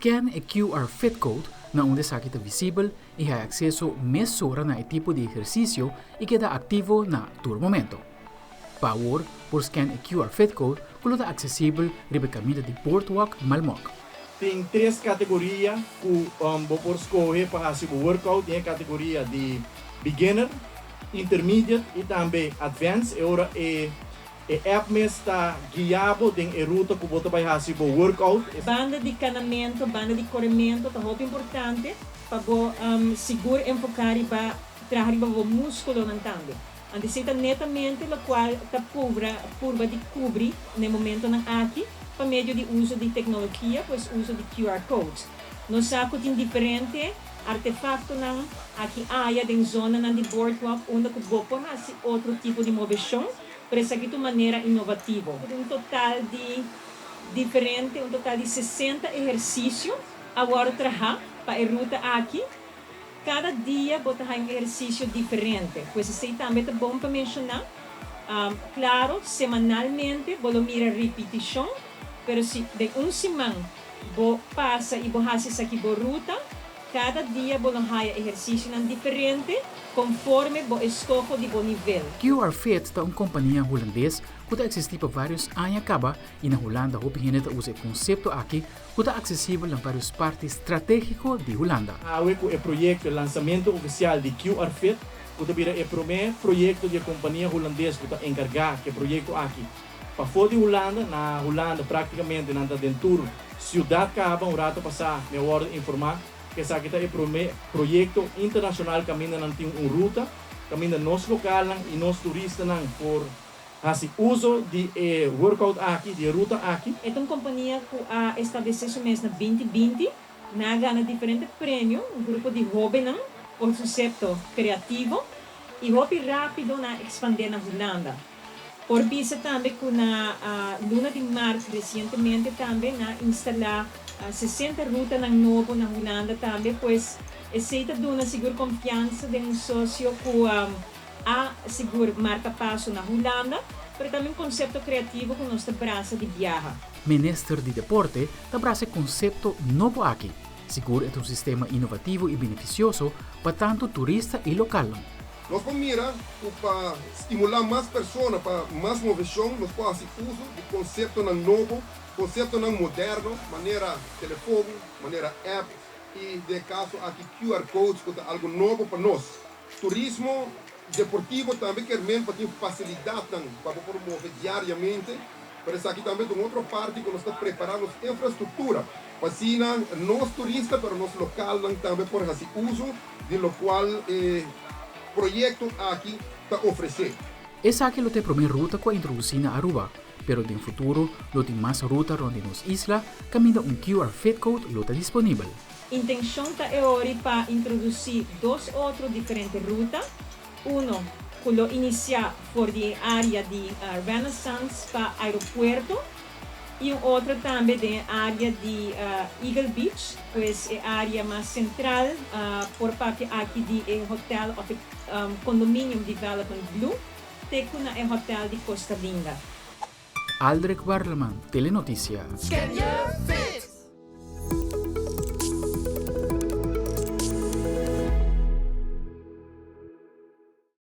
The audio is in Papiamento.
Scan e QR Fit Code na unda esaki ta visibel y haya acceso mesora na e tipo di ehercicio y keda activo na tur momento. Pa awor por scan e QR Fit Code cu lo ta accesibel riba e caminda di Boardwalk Malmok. Tin tres categoria cu bo por scohe pa haci bo workout. Tin e categoria di beginner, intermediate y tambe advanced. E ora e e app mes ta guia bo den e ruta cu bo ta bay haci bo workout. Banda di canamento, banda di coremento ta hopi importante pa bo sigur enfoca riba traha riba bo musculonan tambe. Anto esey ta netamente locual ta pubra purba di cubri na e momentonan aki pa medio di uso di tecnologia, pues uso di QR codes. Nos sa cu tin diferente artefactonan aki aya den zonanan di boardwalk unda cu bo por haci otro tipo di movecion, pero esaki ta un manera innovativo. Un total di diferente, un total di 60 ehercicio a wordo traha pa e ruta aki. Cada dia bo ta haya un ehercicio diferente, pues esey tambe ta bon pa menciona. Claro, semanalmente bo lo mira ripiticion, pero si den un siman bo pasa y bo haci esaki bo ruta, cada dia bo lo haya ehercicionan diferente conforme bo escoho di bo nivel. QR Fit ta un compania Hulandes cu ta existi pa varios aña caba y na Hulanda hopi hende ta usa e concepto aki cu ta accesibel na varios parti strategico di Hulanda. Awe cu e proyecto e lansamento oficial di QR Fit, cu ta bira e prome proyecto di e compania Hulandes cu ta encarga cu e proyecto aki pafo di Hulanda. Na Hulanda practicamente nan ta den tur ciudad caba. Un rato pasa mi a wordo informa cu esaki ta e prome proyecto internacional caminda nan tin un ruta caminda nos localnan y nos turistanan por haci uso di e workout aki, di e ruta aki. E ta un compania cu a establece su mes na 2020. Nan a gana diferente premio, un grupo di hobennan cu un concepto creativo y hopi rapido nan a expande na Hulanda. Por bisa tambe cu na luna di maart recientemente tambe nan a instala 60 rutanan nobo na Hulanda tambe, pues esey ta duna sigur confiansa den un socio cu a sigur marca paso na Hulanda, pero tambe un concepto creativo cu nos ta brasa di biaha. Minister di Deporte ta brasa e concepto nobo aki. Sigur e ta un sistema innovativo y beneficioso pa tanto turista y localnan. Nos por mira cu pa stimula mas persona pa mas movecion nos por haci uso di conceptonan nobo, conceptonan moderno manera telefon, manera app y den e caso aki QR codes cu ta algo nobo pa nos. Turismo deportivo tambe kier men pa tin facilidadnan pa bo por move diariamente, pero esaki tambe ta un otro parti cu nos ta prepara nos infrastructura pa asina nos turista pero nos localnan tambe por haci uso di locual e proyecto aki ta ofrece. Esaki lo ta e prome ruta cu a introduci na Aruba, pero den futuro lo tin mas ruta rond di nos isla caminda un QR Fit Code lo ta disponibel. Intencion ta e ori pa introduci dos otro diferente ruta, uno cu lo inicia for di e area di Renaissance pa aeropuerto y un otro tambe den e area di Eagle Beach, pues e area mas central por papia aki di e hotel of e condominium development Blue te cu na e hotel di Costa Linda. Aldrich Barleman, Telenoticia. Scan je fit!